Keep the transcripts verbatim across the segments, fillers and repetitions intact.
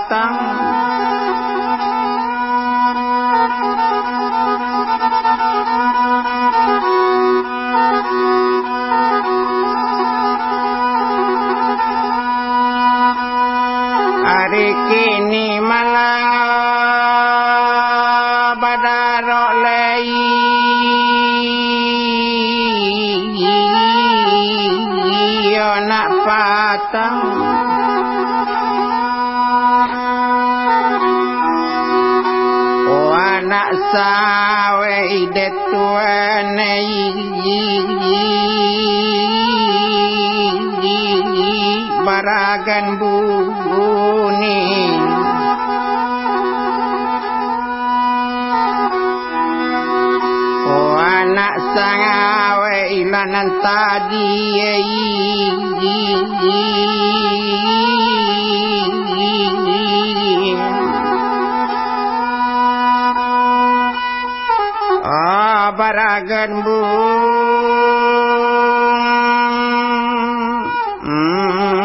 Tang. Ari kini malah badarok lai, iyo nak patang. O anak sawei de tuan ei, baragan buni. O anak sangawek ilah nan tadi, ah, baragan bung. Hmm,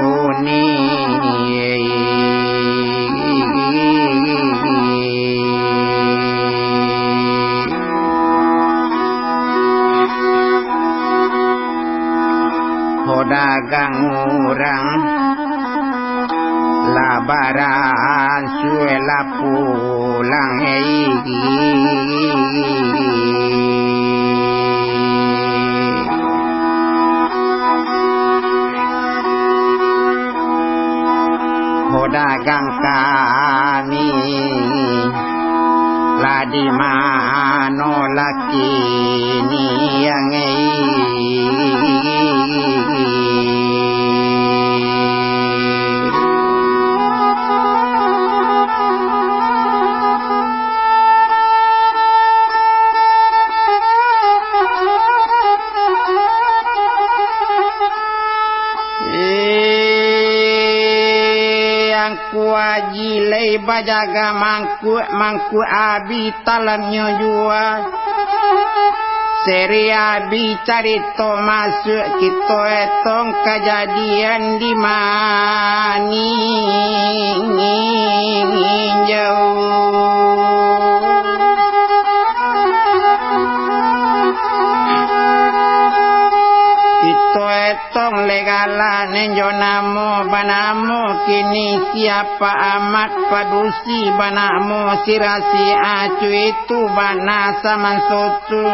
uni. Ho dagang urang, lah baransua lah pulang, ei. Ho dagang kami, lah di mano lah kini, ei. Eh, Angku Aji lai bajaga mangkuak, mangkuak abih talamnyo juo. Seri abih carito masuak, kito etong kajadian di maninjau. Kito etong legalan jo namo, banamo kini si Apak Amat, padusi banamo si Rasiah, cuitu bana samanso tu.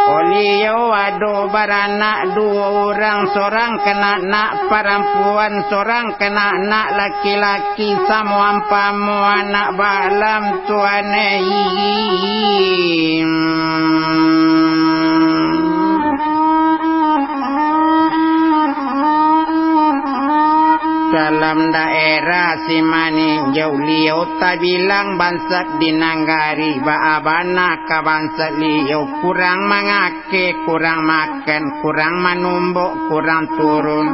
Baliau ado baranak duo urang, sorang kanak-nak parampuan, sorang kanak-nak laki-laki, samo ampamo anak balam tuan ei. Dalam daerah Simaninjau, liau tabilang bansat di nagari, baa bana ka bansat liau, kurang mangakeh, kurang makan, kurang manumbok, kurang turun.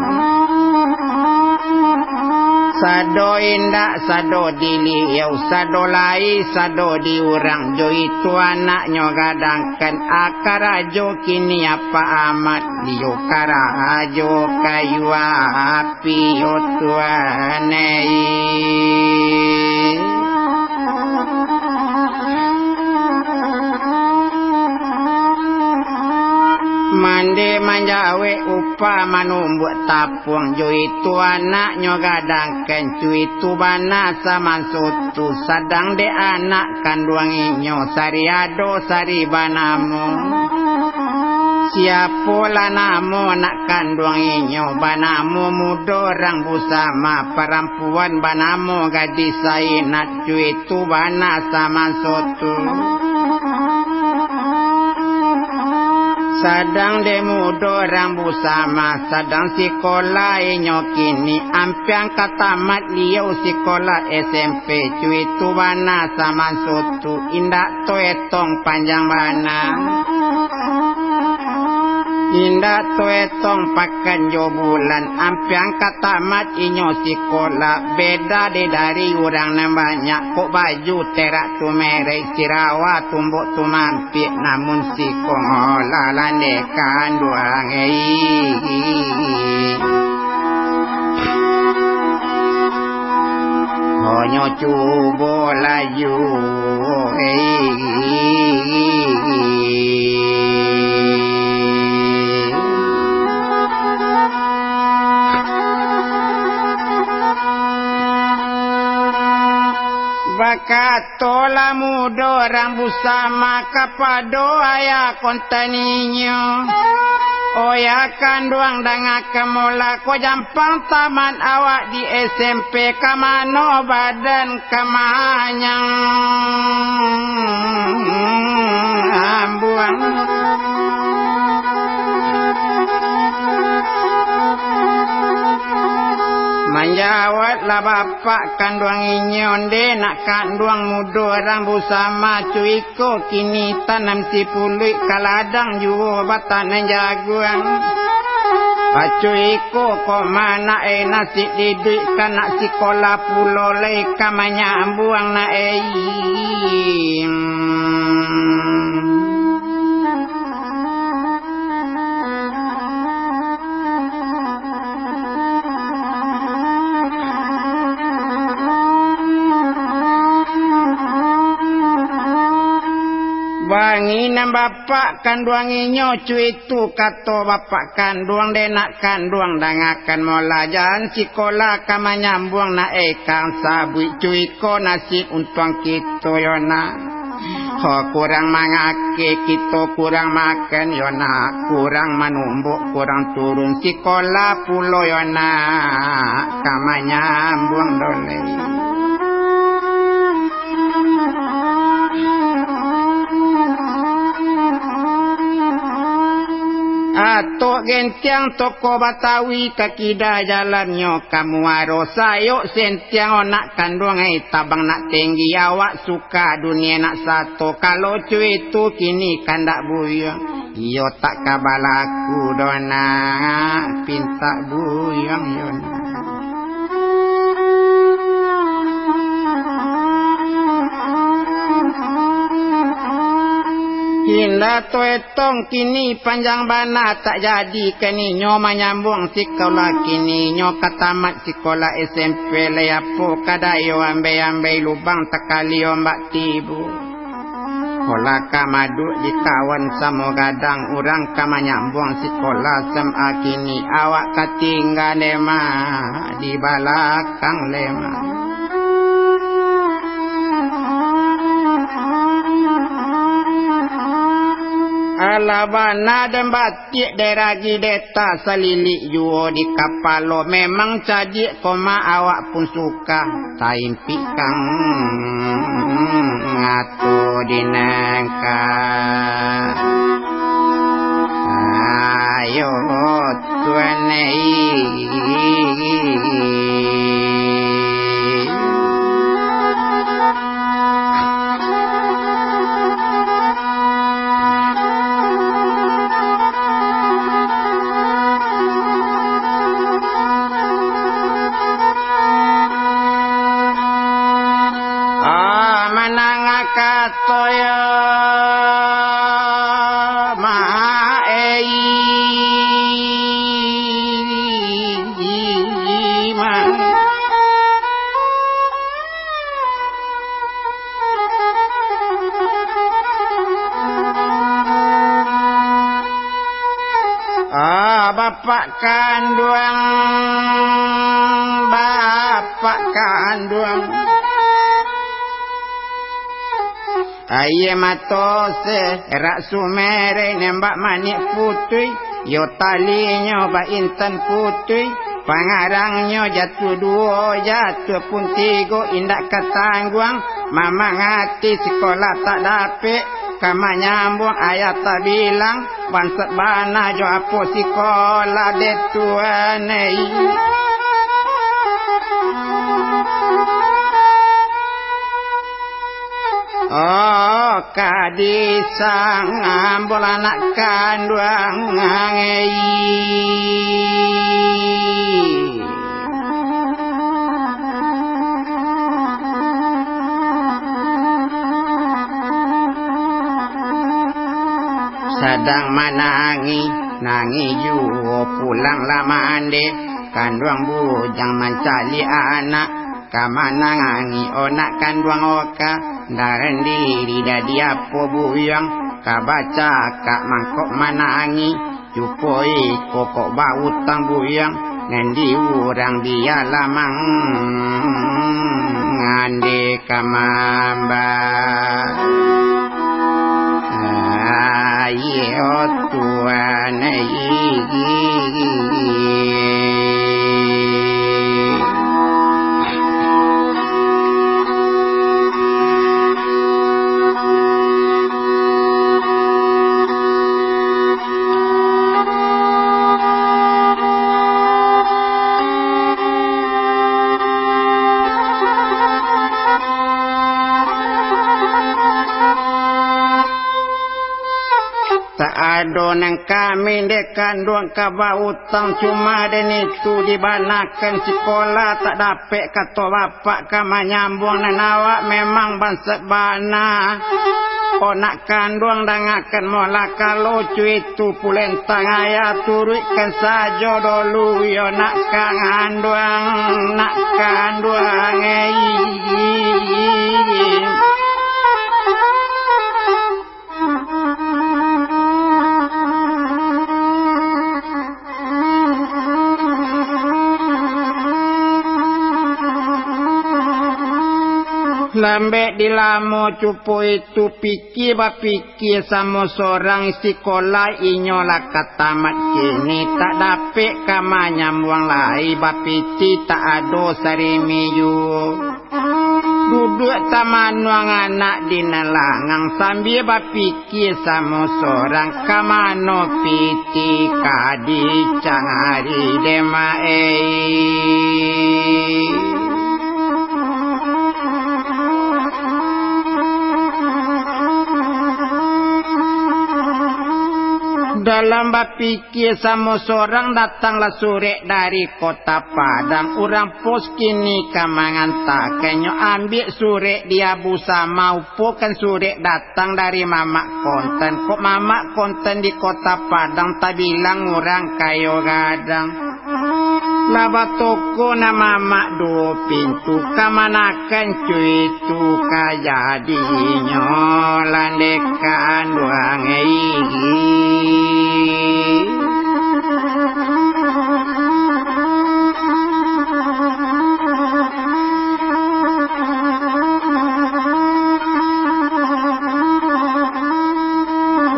Sado indak, sado di liau, sado lai, sado di urang, jo itu anaknyo gadangkan, a karajo kini Apak Amat, liau karajo kayu api. Piyo tuan ei. Mande manjawek upah manumbuak tapuang, jo itu anaknyo gadangkan, cuitu bana samanso tu, sadang dek anak kanduang inyo, sari ado sari banamo. Siapolah namo nak kanduang inyo, banamo Mudo Rang Busama, parampuan banamo Gadih Sainat, cuitu bana samanso tu. Sadang dek Mudo Rang Busama, sadang sikolah inyo kini, ampiang ka tamat liau sikolah S M P, cuitu bana samanso tu, indak to etong panjang bana. Indak to etong pakan jo bulan, ampiang ka tamat inyo sikolah, beda dek dari urang nan banyak, kok baju terak tu merek, sirawa tumbok tu mampik, namun sikolah lah dek kanduang ei. Cubo laju, eh. Bakato lah mudo urang busama kapado ayah kontan inyo, "Oya kanduang, dangakan mola, ko jampang tamat awak di S M P, ka mano badan ka manyambuang?" Manjawablah bapak kanduang inyo, "Ndeh, nak kanduang mudo urang busama, cubo iko kini tanam sipuluik, ka ladang juo batanam jaguang. Cubo iko kok ma nak, eh, nasib diduik, ka nak sikola pulo lai, ka manyambuang nak, eh." Banginan bapak kanduang inyo, "Cubo itu kato bapak kanduang, dek nak kanduang, dangakan mola, jan sikola ka manyambuang nak, eh, kang sabuik, cubo iko nasib untuang kito yo nak. Ho, kurang mangakeh kito, kurang makan yo nak, kurang manumbuk, kurang turun, sikola pulo yo nak, ka manyambuang dolai." Atok gentiang toko Batawi, ka kida jalannyo ka muaro, sayok sentiang anak kanduang ai, tabang nak tinggi, awak suka dunia nak sato, kalau cubo itu kini kandak buyuang, iyo tak ka balaku doh nak, pintak buyuang yo nak. Indak taetong kini panjang bana, tak jadi kini nyo manyambuang sikola, kini nyo ka tamat sikola S M P lai, apo ka dayo ambai-ambai lubang, takali ombak tibo. Kola ka maduak di kawan samo gadang, urang ka manyambuang sikola S M A kini, awak ka tingga dema di balakang lema. Alah bana den batiak, den ragi deta salilik juo di kapalo, memang cadiak koma awak pun suka. Taimpik kang ato di nangka. Ayo, Tuan ai. Ah, manangah kato yo, ma-, ei, ma-. Ah, bapak kanduang, bapak kanduang. Aia mato serak sumerek, nembak manik putuih, yo talinyo baintan putuih, pangarangnyo jatuah duo, jatuah pun tigo, indak ka tangguang, mamang ati sikola tak dapek, ka manyambuang ayah tabilang, bansek bana jo apo sikola dek Tuan ei. Oh, ka disangabol anak kanduang ei. Sadang manangih, nangih juo pulang lah mandeh. Kanduang bujang mancaliak anak, Ka manangih onak kanduang oka, ndak randiri dadi apo buyuang, ka bacakak mangkok manangih, cupo iko kok bautang buyuang, nan di urang bialah mangandeh ka mamba. Ayo Tuhan, ai. Tak ado nan kami dek kanduang ka bautang, cuma den itu dibanakan sikola, tak dapek kato bapak ka manyambuang, nan awak memang bansek bana. Onak kanduang dangakan molah, kalau cuitu pulentang ayah, turuikkan sajo dolu yo nak kanduang, nak kanduang, ei. Lambek dilamo cupo itu pikia bapikia samo sorang, sikola inyo lah ka tamat kini, tak dapek ka manyambuang lai, bapiti tak ado sarimi juo. Duduak tamanuang anak di nan langang, sambia bapikia samo sorang, ka mano piti ka dicari dek mak ei. Dalam bapi- kia samo sorang, datanglah surek dari Kota Padang. Urang pos kini ka mangantakannyo, ambiak surek di Abu Sama, upokan surek datang dari mamak kontan. Kok mamak kontan di Kota Padang, tabilang urang kayo gadang. Lah batoko nan mamak duo pintu, ka manakan cuitu ka jadinyo, landek kanduang ei.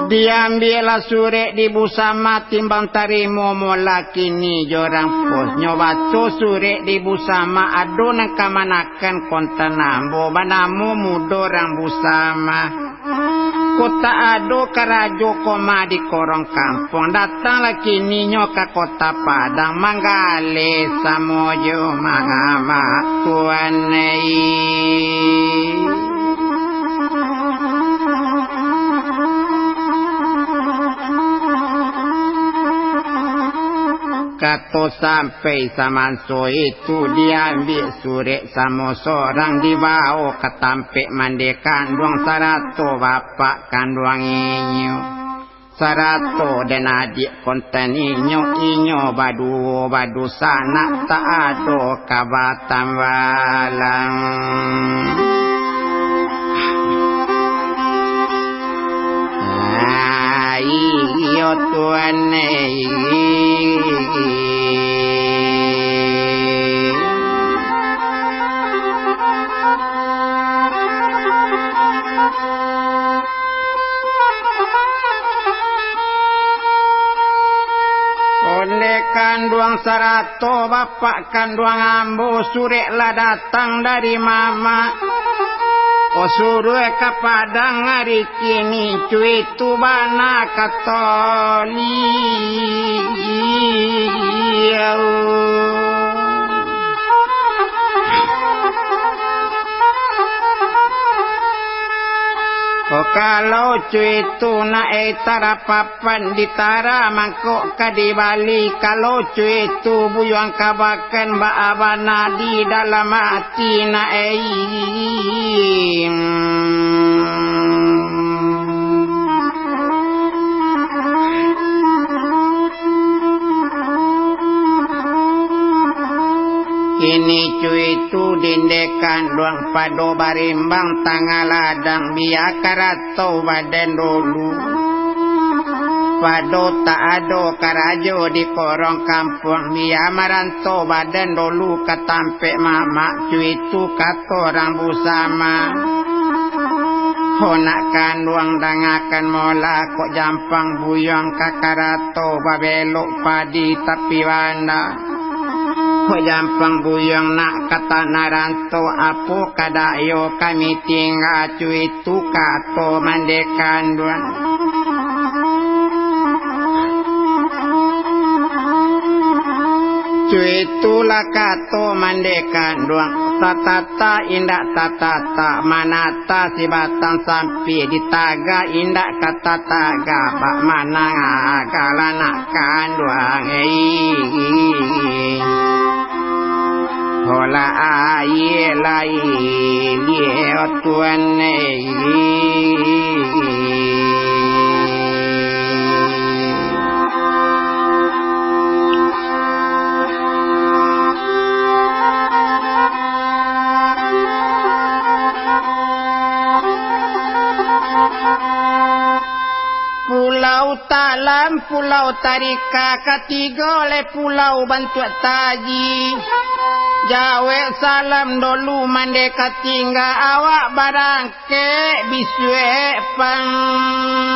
Diambiaklah surek di Busama, timbang tarimo molah kini jo urang pos. Nyo baco surek di Busama, ado nan ka manakan kontan ambo, banamo mudo urang Busama. Kok tak ado karajo koma di korong kampuang, datanglah kini nyo ka Kota Padang, manggaleh samo jo mamak tuan ei. Kato sampai samanso itu, diambiak surek samo sorang, dibao ka tampek mandeh kanduang, sarato bapak kanduang inyo, sarato den adiak kontan inyo, inyo baduo badusanak, tak ado ka batambalang. Ah, iyo tuan ei. Onde kanduang sarato bapak kanduang ambo, surek lah datang dari mamak. O suruah ka Padang ari kini, cuitu bana kato liau. Ko kalau cuitu nak ei tarapapan ditara mangkok ka dibali, kalau cuitu buyuang kabakan baa bana di dalam ati nak ei. Kini cuitu dinde kanduang, pado barimbang tangah ladang, bia karato badan dulu. Pado tak ado karajo di korong kampuang, bia maranto badan dulu ka tampek mamak, cuitu kato urang busama. Ho nak kanduang, dangakan molah, kok jampang buyuang ka karato babelok padi tapi banda. Kok jampang buyuang nak ka tanah ranto, apo kadak yo kami tingga, cuitu kato mande kanduang. Cuitulah kato mande kanduang, tatata indak tatata, manata si batang sampia, ditaga indak ka tataga, bak manang agak lah nak kanduang, ei. Holah aie lai liek tuan, ei. Pulau Talam, Pulau Tarika, katigo lai pulau bantuak taji. Jawek salam dulu mande ka tingga, awak barangkek bisuak pagi.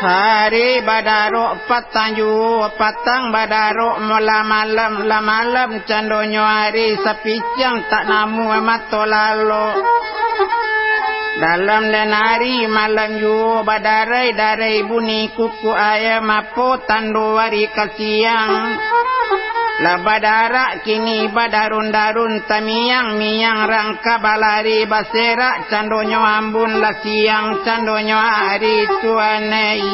Hari badarok patang juo, patang badarok malam-malam, lah malam candonyo ari, sapiciang tak namuah mato lalok. Dalam den ari malam juo, badarai-darai bunyi kuku ayam, apo tando ari ka siang. Lah badarak kini badarun-darun, tamiang-miang rang ka balari, baserak candonyo ambun, lah siang candonyo ari tuan, ei.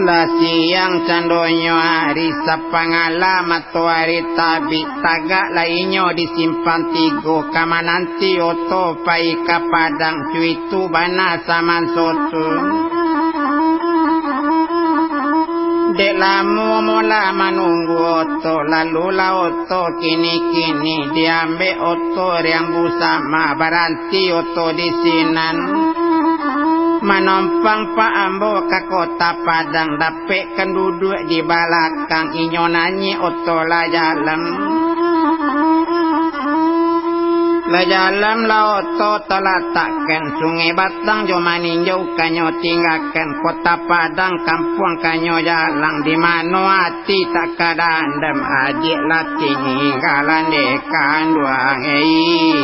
Lah siang candonyo ari, sapangalah matoari tabik, tagak lai inyo di simpang tigo, ka mananti oto pai ka Padang, cuitu bana saman soto. Dek lamo molah manunggu oto, lalu lah oto kini-kini, diambek oto riang busama, baranti oto di sinan. Manompang pak ambo ka Kota Padang, dapek kan duduak di balakang, inyo nanyek oto lah jalam. Lah jalam lah oto talatakkan, Sungai Batang jo Maninjau kanyo tinggakan, Kota Padang kampuang kanyo jalang, di mano ati tak ka dandam, adiak lah tinggalan dek kanduang, ei.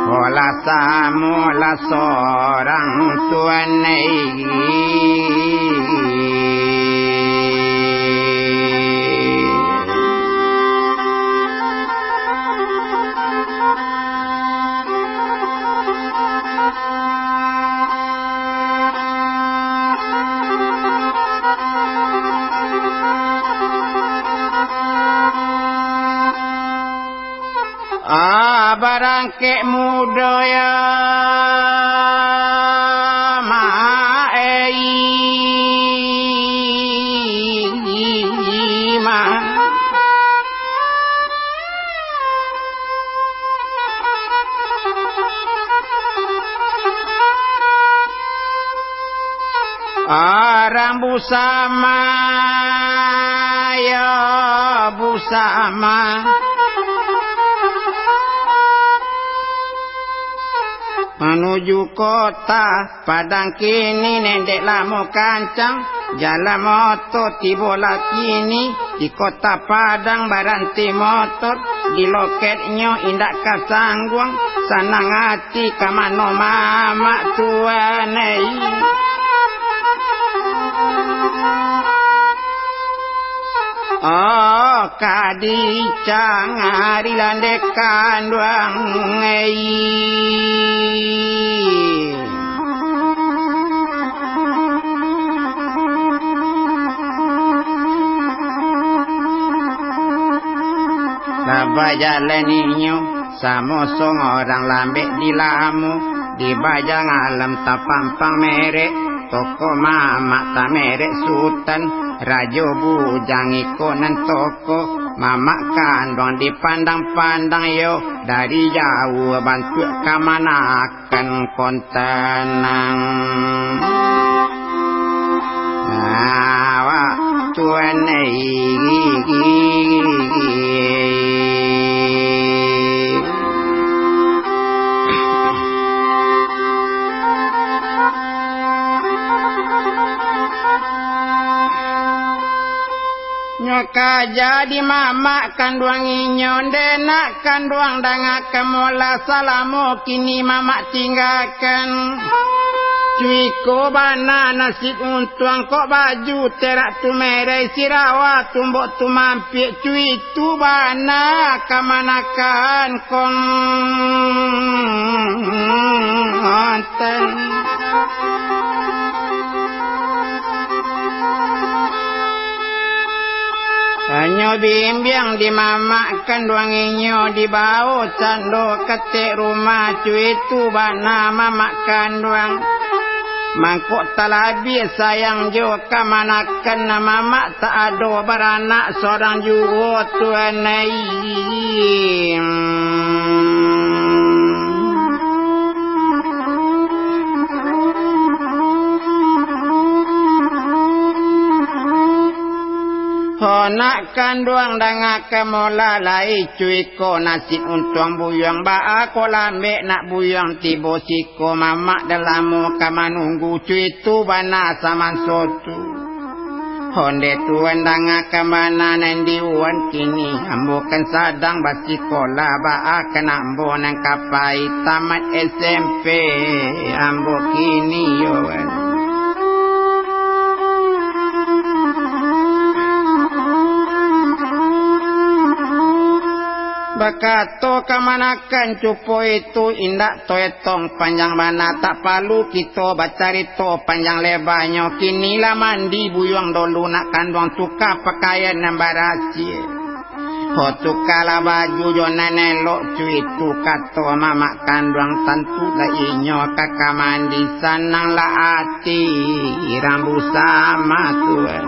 Olah samo lah sorang tuan, ei. Ah, barangkek mudo ya, ma, ei, ma. Arang busama, yo busama, manuju kota Padang kini, nendek lamo kancang, jalan moto tibo lah kini, di Kota Padang baranti motor, di loketnyo indak ka sangguang, sanang ati ka mano mamak tuan, ei. Oh, ka dicangari landek kanduang, ei. Bajalan inyo samo sorang lambek di lamo, di bajang alam tapampang merek, toko mamak tamerek sutan, rajo bujang iko nan toko, mamak kanduang dipandang-pandang yo, dari jauah bantuak kamanakan. Kon tanang. Awak tuan ai. Nyo ka jadi mamak kanduang inyo, ndenak kanduang danga kamola salamo kini mamak tinggakan. Cuiko bana nasib untuang kok baju terak tu mereh sirawa tumbok tu mampiak cuitu bana kamanakan kon. Tanyo bimbiang di mamak kanduang inyo, dibao cando katek rumah, cuitu bana mamak kanduang. Mangkok talabiah sayang jo kamanakan, mamak tak ado baranak sorang juo tuan ai. Ho nak kanduang danga kamola lai cuiko nasib untuang buyuang baa ko lambek nak buyuang tibo siko mamak dah lamo ka manunggu cuitu bana samanso tu. Honde tuan danga ka mana nan diuan kini ambo kan sadang basikola baa kan ambo nan ka pai tamat S M P ambo kini yo. Bakato kamanakan cupo itu indak toetong panjang bana tak palu kito bacarito panjang lebanyo kini lah mandi buyuang dolu nak kanduang tuka pakaian nan barasiah. Ho tukalah baju jo nan elok cuitu kato mamak kanduang tantu lah inyo ka kamandi sanang lah ati rambu sama tuan.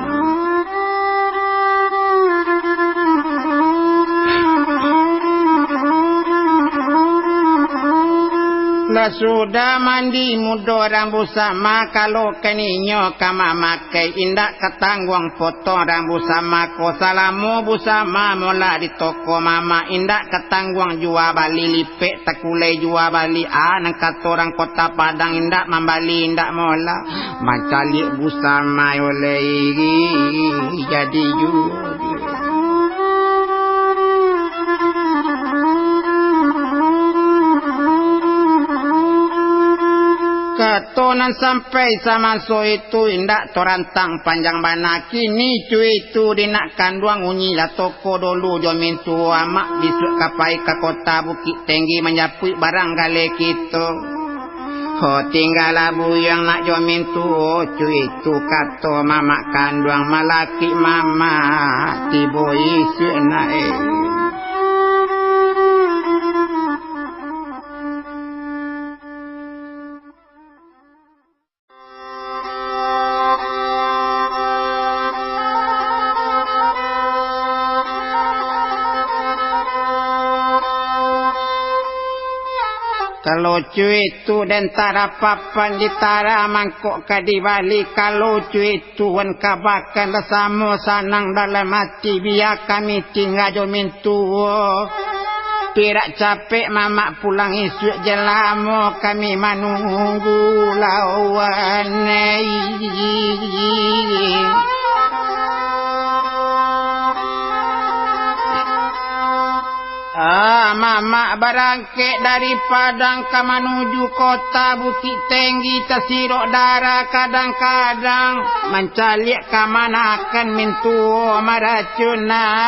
Lah sudah mandi mudo rambu sama kalokan inyo ka mamak Kai indak katangguang potong rang busama ko, salamo busama mola di toko mama, indak katangguang jua bali lipek takulai jua bali, a, nan kato rang Kota Padang indak mambali indak mola, mancaliak busama yo lai, jadi juo. Kato nan sampai samaso itu indak torantang panjang bana. Kini cuitu di nak kanduang unyi lah toko dolu jo mintuo amak bisuak ka pai ka kota Bukik Tenggi manjapuik barang galeh kito. Ho tinggalah buyuang nak jo mintuo cuitu kato mamak kanduang malakik mamak tibo isuak nak e. Kalau cuitu den tara papan ditara mangkok ka dibali, kalau cuitu wan kabakan lah samo sanang dalam ati, bia kami tingga jo mintuo. Pirak capek mamak pulang isuak jan lamo kami manunggu lawan. Ah, mamak barangkek dari Padang ka manuju kota Bukik Tenggi, tasirok darah kadang-kadang, mancaliak kamanakan mintuo maracun ati.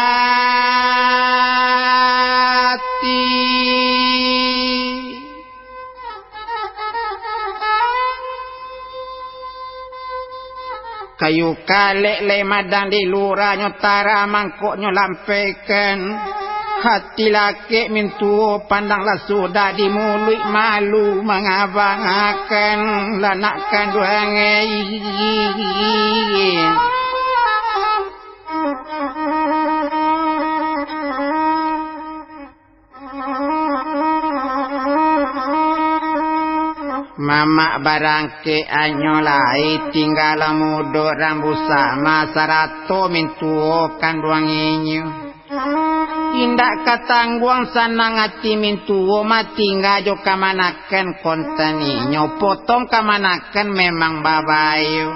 Kayu kalek lai madang di lurahnyo, tara mangkoknyo lampaikan. Hati lakek mintuo, pandang lah sudah di muluik, malu mangabangakan lah nak kanduang. Mamak barangkek anyo lai, tingga lah mudo rambu sama, sarato mintuo kanduang inyo. Indak ka tangguang sanang ati mintuo, matingga jo kamanakan kontan inyo, potong kamanakan memang babayo.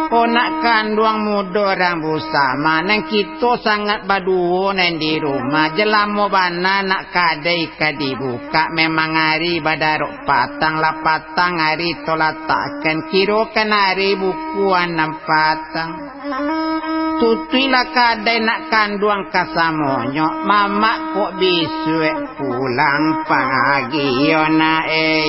Onak kanduang mudo rambu sama, nan kito sangat baduo nan di rumah, jalamo bana nak kadai ka dibukak, memang ari badarok patang, lah patang ari to latakkan, kirokan ari bukuan nan patang. Tutuiklah kadai nak kanduang kasamonyo, mamak kok bisuak pulang pagi yo nak, eh.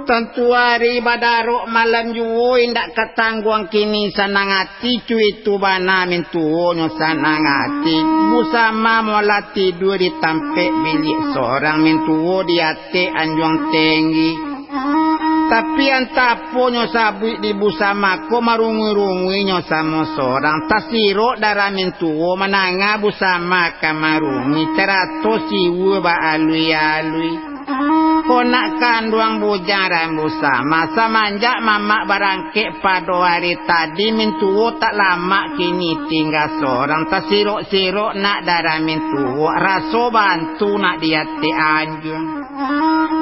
Tantu ari badarok malam juo, indak ka tangguang kini sanang ati. Cuitu bana mintuo nyo sanang ati, busama molah tidua di tampek biliak sorang, mintuo di ateh anjuang tenggi. Tapi antah apo nyo sabuik di busama ko, marungui-rungui nyo samo sorang, tasirok darah mintuo, mananga busama ka marungui, carato siwa baalui-alui. Onak kanduang bujang rambu sama, samanjak mamak barangkek pado ari tadi, mintuo tak lamak kini tingga sorang, tasirok-sirok nak darah mintuo, raso bantu nak di ateh anjuang.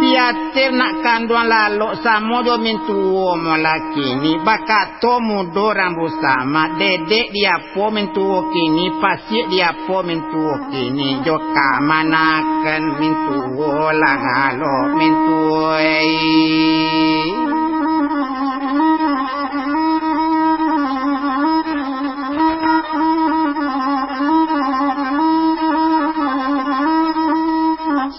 Di ateh nak kanduang lalok samo jo mintuo molah kini, bakato mudo rambu sama, dedek di apo mintuo kini, pasiak di apo mintuo kini, jo kamanakan mintuo lah ngalok mintuo, eh.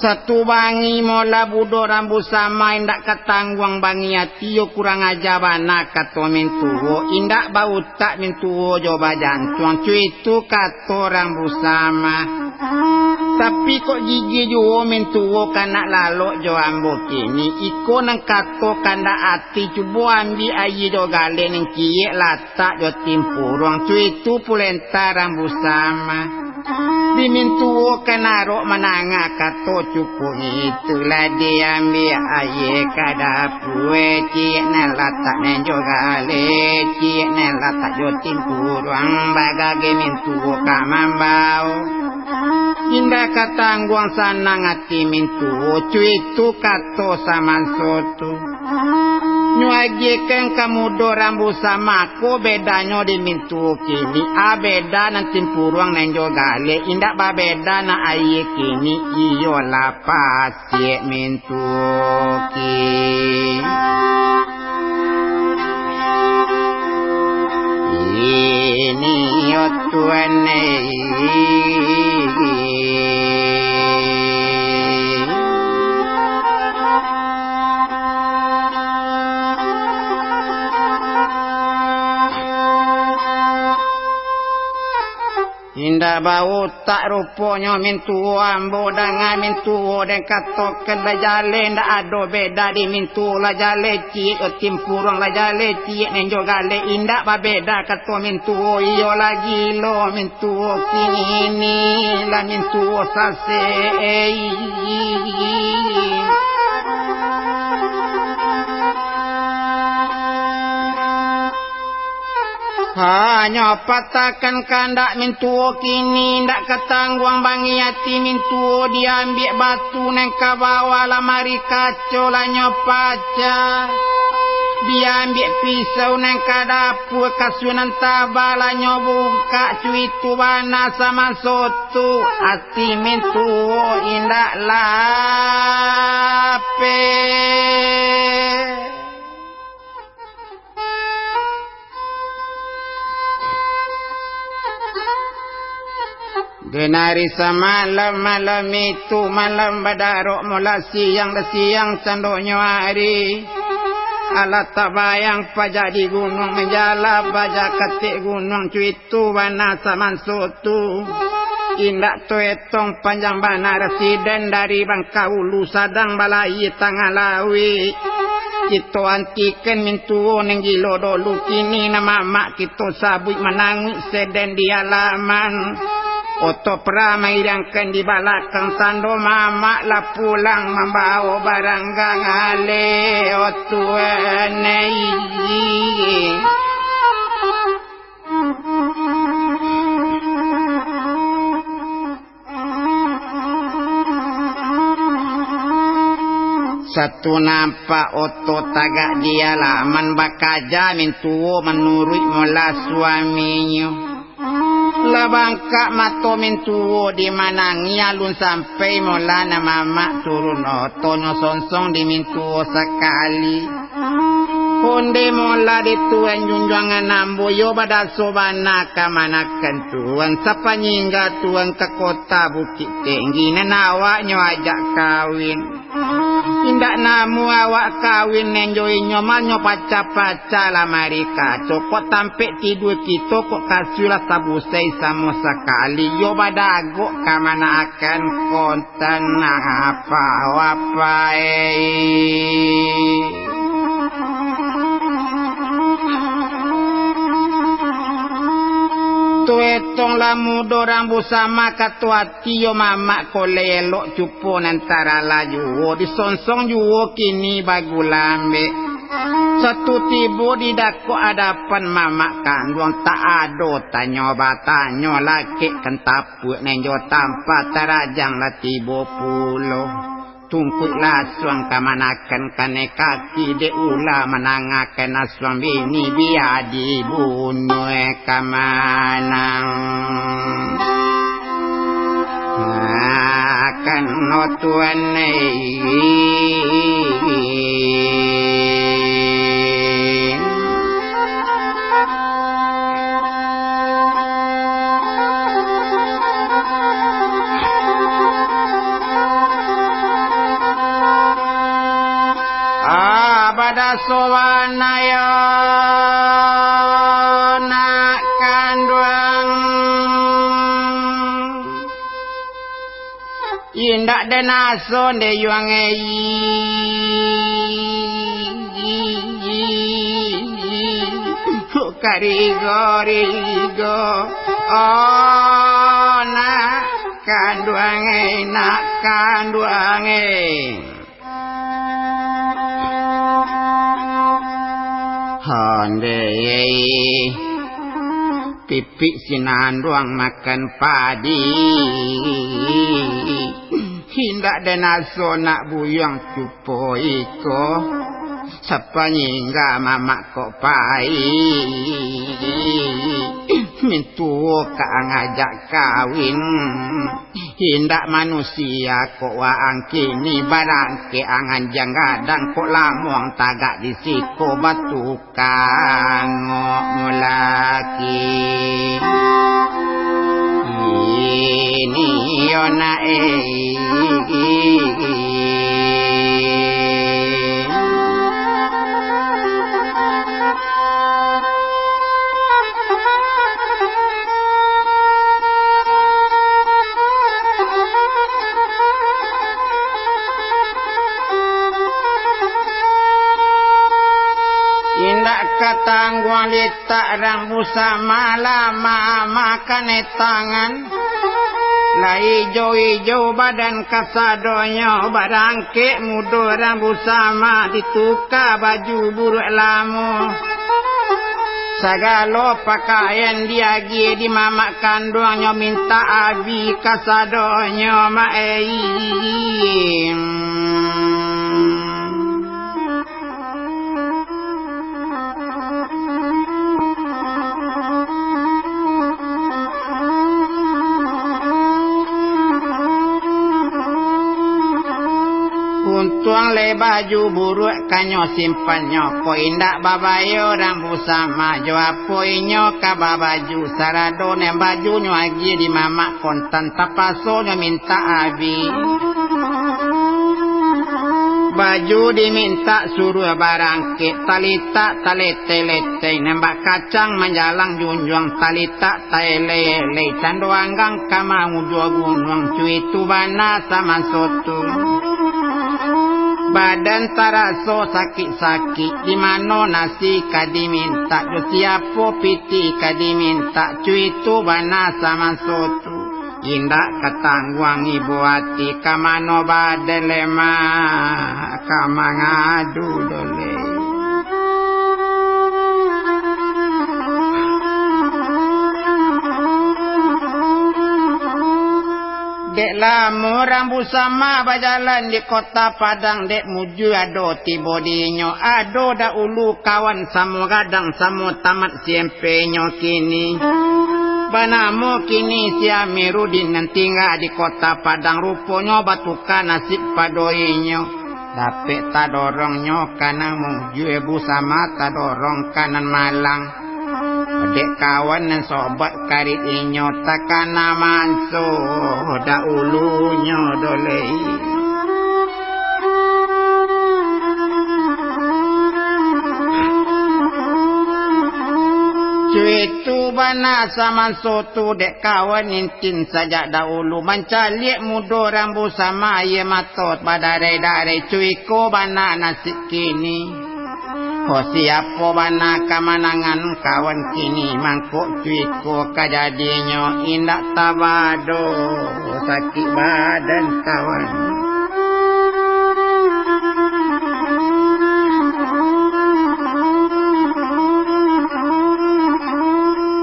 Satu bangi molah budo rambu sama, indak ka tangguang bangi ati yo, kurang aja bana kato mintuo, indak bautak mintuo jo bajantuang, cuitu kato rambu sama. Tapi kok gigi juo mintuo ka nak lalok jo ambo kini, iko nan kato kandak ati, cubo ambiak aia jo galeh nan ciek latak jo timpuruang, cuitu pulenta rambu sama. Di mintuo ka narok mananga kato cukuik itu, lah diambiak aia ka dapua, ciek nan latak nan jo galeh, ciek nan latak jo timpuruang, bagageh mintuo ka mambao. Indak ka tangguang sanang ati mintuo, cuitu kato samanso tu. Nyo agiahkan ka mudo rambu sama ko, bedanyo di mintuo kini, a beda nan timpuruang nan jo galeh, indak babeda nan aia kini, iyolah pasiak mintuo kini. Ini yo Tuan, eh. Indak bautak ruponyo mintuo, ambo danga mintuo den katokan, lah jaleh indak ado beda di mintuo, lah jaleh ciek jo timpuruang, lah jaleh ciek nan jo galeh, indak babeda kato mintuo, iyolah gilo mintuo kini, lah mintuo sasek. Hanyo patahkan kandak mintuo kini, indak ka tangguang bangi ati mintuo, diambiak batu nan ka bawah lamari kaco lah nyo pacah, diambiak pisau nan ka dapua kasua nan taba lah nyo bungkak, cuitu bana samanso tu ati mintuo indak lapeh. Den ari samalam, malam itu malam badarok, molah siang lah siang candonyo ari. Alah tabayang pajak di gunuang manjala, pajak katik gunuang cuitu bana samanso tu. Indak taetong panjang bana rasiden dari Bangka Ulu sadang balayia tangah lauik. Kito antikan mintuo nan gilo dolu kini nan mamak kito sabuik mananguik seden di alaman. Oto pra mairiangkan di balakang sando mamak lah pulang mambawo barang gangaleh, o Tuan ai. Satu nampak oto tagak di alaman bakaja mintuo manuruik molah suaminyo. Lah bangkak mato mintuo dimanangi alun sampai molah nan mamak turun otonyo sonsong di mintuo sakali. Onde molah di Tuan junjuangan ambo yo badaso bana kamanakan Tuan sapanyingga Tuan ka kota Bukik Tinggi nan awaknyo ajak kawin. Indak namuah awak kawin nan jo inyo manyo pacah-pacah lah mari kaco kok tampek tidua kito kok kasua lah tabusai samo sakali yo badagok kamanakan kon. Tanah apa wapai. Tu etong lah mudo rambu sama kato ati yo mamak ko lelok cupo nan taralajuo disonsong juo kini bagulambek. Satu tibo di dakok adapan mamak kanduang tak ado tanyo batanyo lakek kantap. Puak nan jo tampa tarajang lah tibo pulo. Tungkuik lasuang kamanakan kanai kaki dek ula manangakan asuang bini bia dibunuah kamanang. Akan no Tuan ai. Ah, badaso bana yo, nak kanduang. Indak den aso nde yuang ei. Karigo-rigo, oh, nak kanduang ei, nak kanduang ei. Handai pipik sinanduang makan padi. Indak den aso nak buyuang cupo iko. Sapanyingga mamak kok pai. Mintuo ka angajak kawin. Indak manusia kok waang kini, barangkek angan jang gadang kok lamuang tagak di siko batukang ngok mulaki. Ini yo nak eh. Indak ka tangguang litak rambu sama lama makan tangan. Lah ijo-ijo badan kasadonyo, barangkek mudo rambu sama, dituka baju buruak lamo. Sagalo pakaian diagiah di mamak kanduangnyo, mintak abih kasadonyo, mak ei. Tuang le baju buruak kanyo simpannyo, ko indak babayo rambu sama, jo apo inyo ka babaju, sarado nan bajunyo agiah di mamak kontan, tapasonyo mintak abih. Baju dimintak suruah barangkek, talitak taleteh-leteh, nan bak kacang manjalang junjuang, talitak taeleh-eleh, cando anggang ka mangujua gunuang, cuitu bana samanso tu. Badan taraso sakik-sakik, di mano nasi ka dimintak, jo siapo pitih ka dimintak, cuitu bana samanso tu. Indak katangguang ibo ati, ka mano badan lemah, ka mangadu doleh. Dek lamo rambu sama bajalan di kota Padang, dek mujua ado tibo di inyo. Ado dahulu kawan samo gadang, samo tamat si M P-nyo kini. Banamo kini si Amiruddin nan tingga di kota Padang, ruponyo batuka nasib pado inyo. Dapek tadorongnyo ka nan mujua, busama tadorong ka nan malang. Dek kawan nan sobat karib inyo, takana manso dahulunyo doleh. Cuitu bana samanso tu dek kawan intin sajak dahulu, mancaliak mudo rambu sama, aia mato badarai-darai, cuiko bana nasib kini. Ko siapo bana kamanangan kawan kini, mangko cuiko kajadiannyo, indak tabado sakik badan kawan.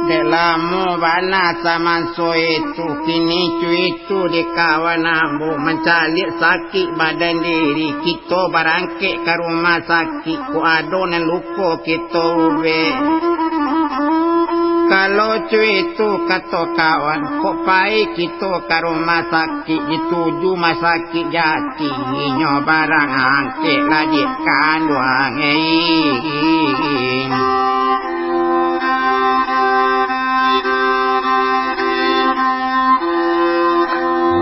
Dek lamo bana samanso itu, kini cuitu di kawan ambo, mancaliak sakik badan diri, kito barangkek ka rumah sakik. Kok ado nan luko kito ubek. Kalau cuitu kato kawan, kok pai kito ka rumah sakik, dituju masakik jati, inyo barangkek lah dek kanduang, ei.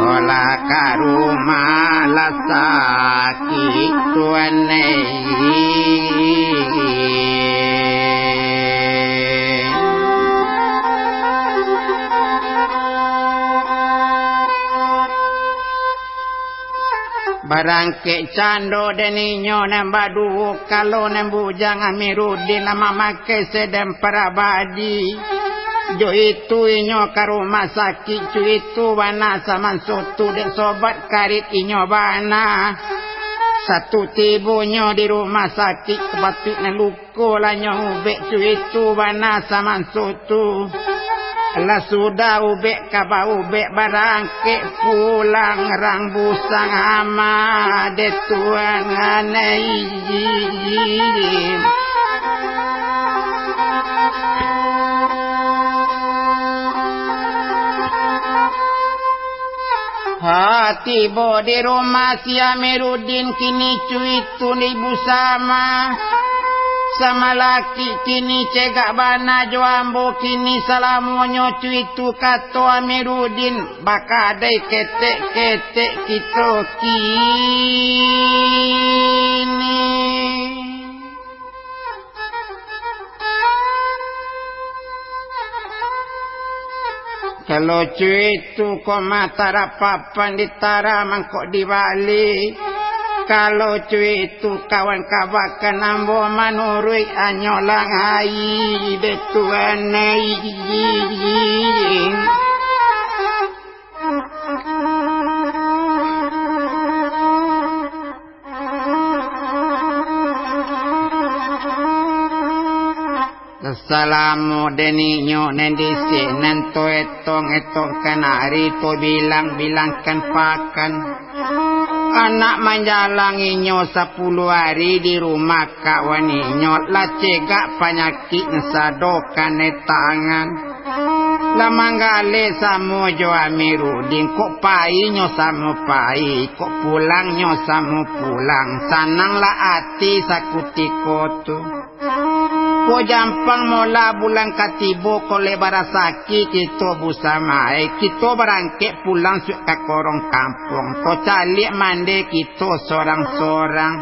Olah ka rumah lah sakik tuan, ei. Barangkek cando den inyo nan baduo, kalau nan bujang Amiruddin lah mamakai sedan parabadi. Jo itu inyo ka rumah sakik, cuitu bana samanso tu dek sobat karib inyo bana. Satu tibonyo di rumah sakik, kapatuik nan luko lah nyo ubek, cuitu bana samanso tu. Lah sudah ubek ka baubek, barangkek pulang rang busang ama dek tuan anai. Ha, tibo di rumah si Amiruddin, kini cuitu di busama. Samalaki kini cegak bana jo ambo, kini salamonyo cuitu kato Amiruddin, bakadai ketek-ketek kito kini. Kalau cuitu ko mata rapapan ditara mangkok dibali. Kalau cuitu kawan kabakan ambo manuruik anyo langai dek tuan ai. Salamo den inyo nan disik nan to etong-etong kanari to bilang-bilangkan pakan. Anak manjalang inyo sapuluah ari di rumah kawan inyo lah cegak panyakik nan sado kanai tangan. Lah manggaleh samo jo Amiruddin, kok painyo samo pai, kok pulangnyo samo pulang, sananglah ati sakutiko tu. Ko jampang mola bulan ka tibo, ko lai barasaki kito busamae, kito barangkek pulang suak ka korong kampuang, ko caliak mande kito sorang-sorang.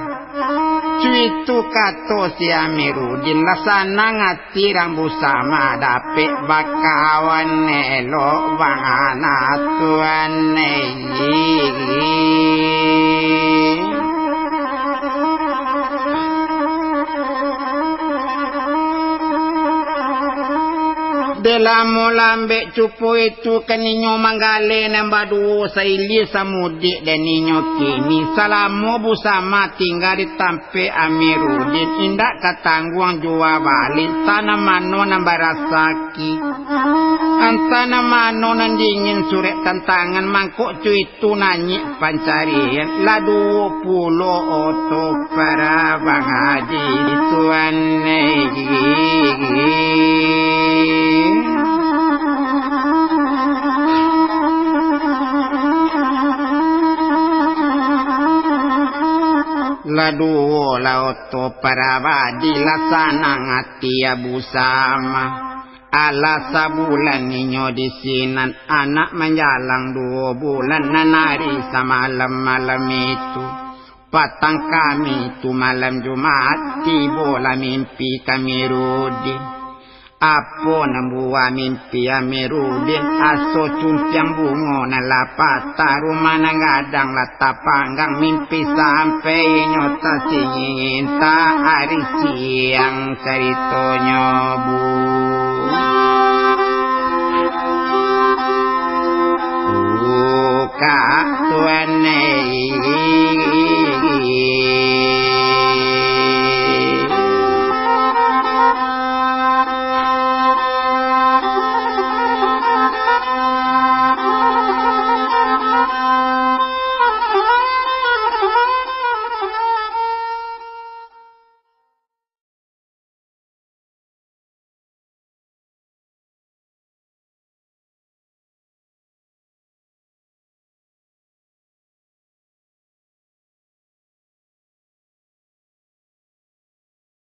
Cuitu kato si Amiruddin, lah sanang ati rang busama, dapek bakawan elok bana tuan. Dek lamo lambek cupo itu kan inyo manggaleh nan baduo sailia samudiak dan inyo kini salamo busama tingga di tampek Amiruddin, indak ka tangguang jua baliak, antah nan mano nan barasaki, antah nan mano nan dingin surek tantangan, mangko cuitu nanyik pancarian, lah duo pulo oto parabang adi tuan. Lah duo lah oto parabadi, lah sanang ati Abu Sama. Alah sabulan inyo di sinan, anak manjalang duo bulan, nan ari samalam malam itu. Patang kami tu malam Jumaat, tibolah mimpi ka Amiruddin. Apo nan buah mimpi Amiruddin, aso cumpiang bungo nan lah patah, rumah nan gadang lah tapanggang, mimpi sampai inyo tasingin, tak ari siang caritonyo bu.